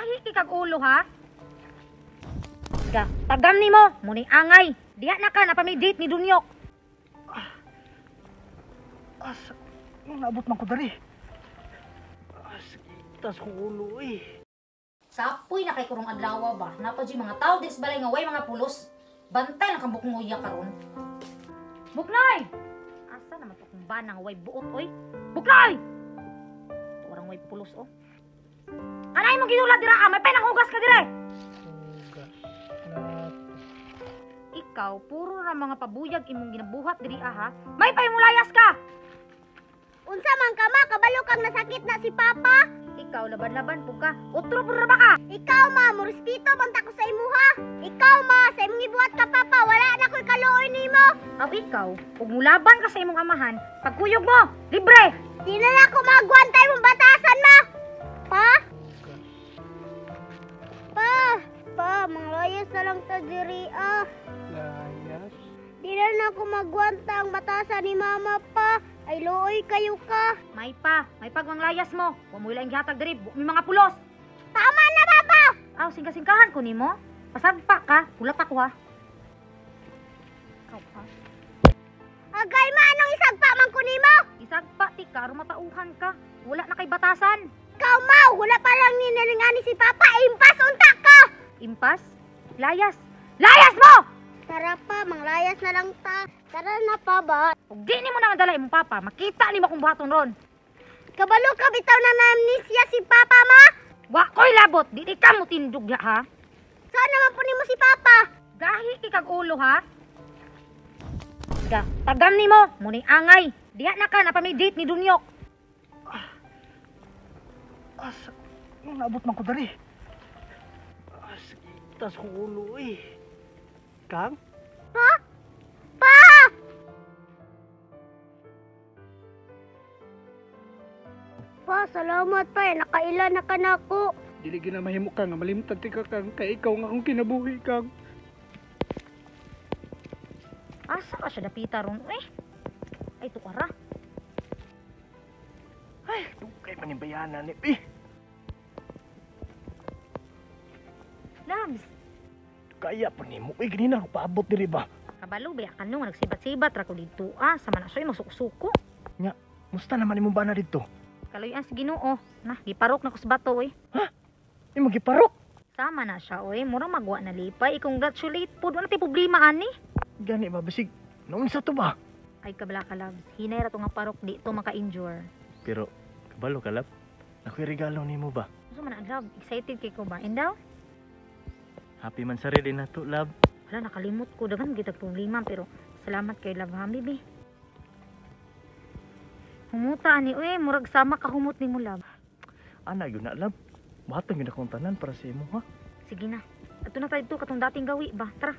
Gahi kay kag ulo ha. Ga, tagam nimo, muni angay. Diha na ka napamay date ni Dunyok. Asa, nung naabot man ko dari. Tas kong ulo eh. Sapoy na kay kurong adlaw ba? Napa jud mga tao dis balay nga way mga pulos. Bantay lang kang buknguya karon. Buknoy! Asa naman to kung banang way buot oy? Buknoy! Orang way pulos oh. Kanay mo gidula dira ah, may pinanghugas ka dire. Hugas na. Ikaw puro ra mga pabuyag imong ginabuhat diri ah, ha. May pahimulayas ka. Unsa man ka ma, kabalo kang nasakit na si Papa. Ikaw laban-laban pug ka. Utro pud ra ba ka? Ikaw ma, morespeto man ta ko sa imuha. Ikaw ma, sa imong gibuhat ka Papa, wala na ko'y kaluoy nimo. Aw ikaw, ug mulaban ka sa imong amahan, pagkuyog mo, libre. Di na lang ko magwantay mong batasan ma. Pa? Pa, pa, manglayas na lang ta diri ah. Layas? Di na lang ako magwanta ang batasan ni Mama pa. Ay luoy kayo ka. May pa, may pagmanglayas mo. Wa mo ilang gihatag diri, may mga pulos. Tama na Papa. Aw, singka-singkahan ko nimo. Pasagpa ka, pula pa ko ha. Ikaw ha. Agay ma, anong isagpa man ko nimo? Isagpa ti ka, aron matauhan ka. Wala na kay batasan. Ikaw ma, wala pa lang ninilingani si Papa, impas unta ka. Impas? Layas. Layas mo! Tara pa, manglayas na lang ta. Tara na pa ba? Ug di nimo na madala imong papa, makita nimo akong buhaton ron. Kabalo ka bitaw na na-amnesia si Papa ma. Wa ko'y labot, di di ka mo tindog ya ha. Saan naman po nimo si Papa? Gahi kay kag ulo ha. Ga, tagam nimo, muni angay. Diha na ka napamay date ni Dunyok. Asa, nung naabot man ko dari. Tas kong ulo eh. Kang? Pa? Pa! Pa, salamat pa eh. Nakaila na ka na ako. Dili gina mahimo ka nga malimtan ti ka kang kay ikaw nga akong kinabuhi kang. Asa ka siya dapita ron eh? Ay tukara. Ay, dugay man ni bayana ni. Eh, Labs. kaya pa nimo. Uy, ganina ko paabot diri ba? Kabalo ba ka nung nagsibat-sibat ra ko didto ah, sama na siya masuko-suko. Nya, musta naman imong bana didto? Kaloy-an sa Ginoo. Na, giparok na ko sa bato oy. Ha? Imo giparok? Sama na siya oy, murang magwa na lipay. I-congratulate pud, wala tay problema ani. Gani ba bisig naunsa to ba? Ay kabla ka labs. Hinay ra to nga parok di to maka-injure. Pero kabalo ka lab. Nakoy regalo nimo ba? Unsa man ang love? Excited kay ko ba? Indaw? Happy man sarili na to love. Wala, nakalimot ko. Daghan gitag problema pero salamat kay love ha, baby. Humuta ani oy, murag sama ka humot nimo love. Ana gyud na love. Buhaton gyud akong tanan para sa imo ha. Sige na. Ato na tayo to katong dating gawi ba. Tara.